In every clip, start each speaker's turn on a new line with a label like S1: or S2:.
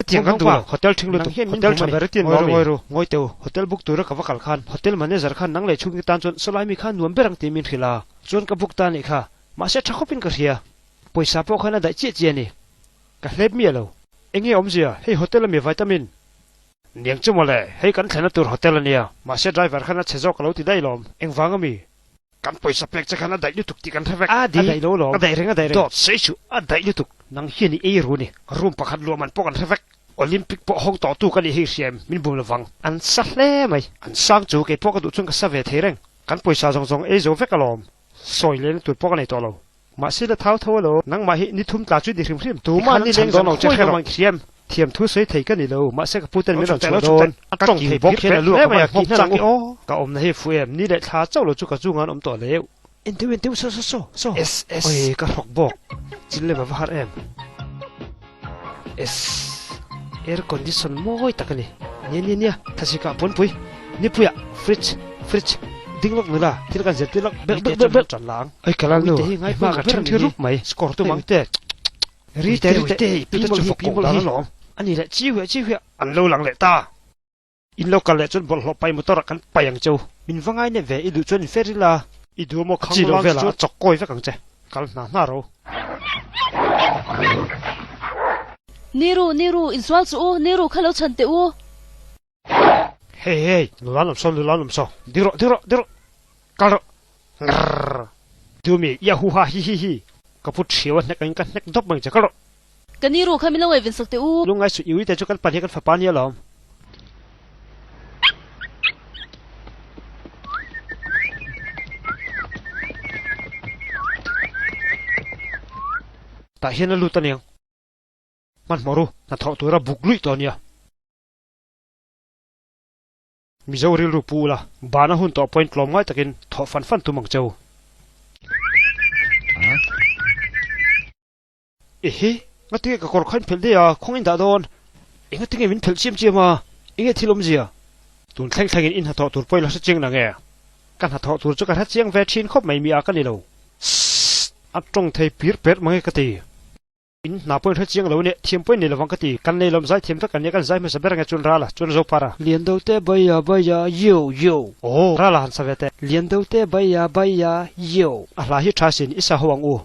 S1: Hetiang kan duh lo, hotel ṭhing lutuk, hotel ṭha ber i tin maw mi? Ngawi ru, ngawi teh u, hotel book tura ka va kal khan hotel manager khan nang leh chhungte tan chuan sawlai mi kha nuam ber ang tih min hrilh a, chuan ka book ta anih kha, mahse ṭha khawpin ka hria. Pawisa pawh khan a daih chiah chiah a ni. Ka hlep miah lo. Enge awmzia, hei hotel ami vitamin? Niang chu mawle, hei kan thlenna tur hotel a nia, mahse driver khan a chhe zawk a lo ti daih lawm. Engvang ami? Kan pawisa pek che khan a daih lutuk tih kan hre vek. A daih lo lawm. A daih reng a daih reng. Dawt sawi chu a daih lutuk. Nang hian i ei ru ni. Room pakhat luah man pawh kan hre vek. Olympic pawh hawng tawh tu ka nih hi hria em? Min bum lovang. An sa hle mai. An sang chu kei pawh ka duh chuan ka sa ve thei reng. Kan pawisa zawng zawng ei zo vek alawm. Sawi lehna tur pawh ka nei tawh lo. Mahse la thau tho alo, nangmah hi ni thum tla chu ni hrim hrim. Tumah ni leng zan khawi dawn ang hriam. Thiam thu sawi thei ka ni lo, mahse ka pu ten min rawn chhuah dawn. A tawng thei bawk hian a lu a ka van nghawk chak i aw. Ka awmna hi fu em, ni leh thla chauh lo chu ka chungah an awm tawh leu. En teu en teu saw saw saw saw. S S. Oi ka hrawk bawk, chil lem a va har em. S Air condition mawi tak a ni. Nia nia nia, thasika pawnpui, nipuia, fridge, fridge, ding lawk nula, thil kan zirtir lawk, bek bek bek bek, ṭan la ang. Oi ka lal nu, i hma ka ṭhing thi rup mai, score tum ang te, ri te ri te, i pi mawlh hi, pi mawlh hi, a ni leh chiu hiah chiu hiah, an lo lang leh ta. In lo kal leh chuan bawlhhlawh pai motor ah kan pai ang cheu. Min va ngai nep ve, i duh chuan in fer ila. I duh maw khang lang chu a chawk kawi vek ang che. Kal hna hna ro.
S2: Ni ru, ni ru, insual chu u, ni ru kha lo chhan teh u.
S1: Hey hey, nula an awm saw, nula an awm saw. Ding rawh, ding rawh, ding rawh. Kal rawh. Ngrrr. Dumi, ia hu ha hi hi hi. Ka pu thiau a hnek angin ka hnek dawp mai ang che, kal rawh.
S2: Ka ni ru kha min lo ngaihven sak teh u.
S1: Lungngai suh iui te chu kan pan hi kan fapa nia lawm. Tah hian a lut aniang. Hmanhmawh ru, hnathawh tura buk luih tawh ania. Mizo rilru pu ula, bana hun tawh pawhin tlawm ngai takin thawh fan fan tum ang che u. Ehe, ngatinge ka kawr kha in phelh daih a, khawngaih in dah dawn? Eng ngatinge min phelh chiam chiam a, enge thil awmzia? Tun thleng thlengin in hnathawh tur pawhin la hre chiang nange? Ka hnathawh tur chu ka hre chiang ve thin khawp mai mi a ka ni lo. Sss! A tawng thei pir perh mange ka ti. In hna pawhin hre chiang lo nia, thiam pawhin nei lovang ka ti. Kan nei lawm zai thiam vek ania kan zai hmasa ber ange chuan Rala chuan zo phar a. Lian do te baya baya yo yo. Aw Rala han sa ve teh. Lian do te baya baya yo. A hla hi tha sin i sa ho ang u.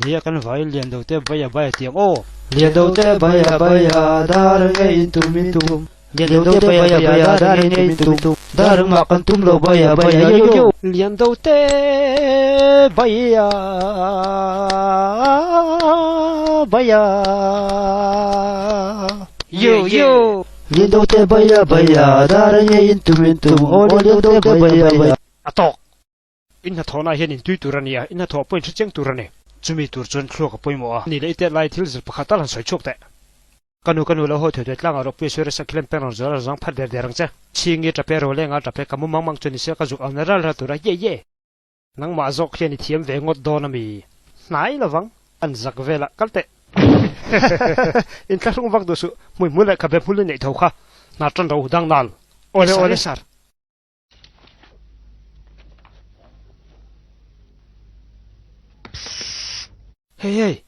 S1: Nia kan vai lian do te baya baya tiang aw. Lian do te baya baya dar nge in tum in tum. Lian do te baya baya dar nge in tum in tum. Dar mah kan tum lo baya baya yo yo. Lian do te baya baya yo yo. Lian do te baya baya dar nge in tum in tum aw lian do te baya baya. A tawk. In hnathawhna hian in tui tur a ni a, in hnathawh pawhin hre chiang tur a ni. Chumi tur chuan thluak a pawimawh a. Ni leh i tet lai thil zir pakhat tal han sawi chhuak teh. Ka nu, ka nu lo haw thuai thuai tlangah rawhpui suar a sakhilem peng rawn zual a zang phat der der ang che. Chhingi tape ro lenga tape ka mu mang mang chu ni se ka zuk au na ral ral tur a ye ye. Nangmah zawk hian i thiam ve ngawt dawn a mi? Hnai lovang. An zak velah kal teh. In thlahrung vak duh suh, hmuihmul leh khabe hmul i neih tho kha. Hna tan ro dang nal. Awle awle sar. Hey hey!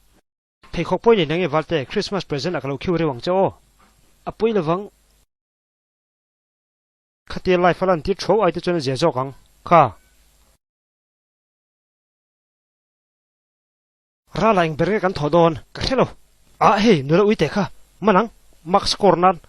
S1: Pheikhawk pawh i nei nang e Valte, Christmas present ah ka lo khiu reuh ang che aw. A pawi lovang. Khatia life a lan tir thuau ai te chuan a zia zawk ang. Kha. Rala eng ber nge kan thawh dawn? Ka hre lo. Ah hei, nula ui teh kha. Man ang. Mark score nan.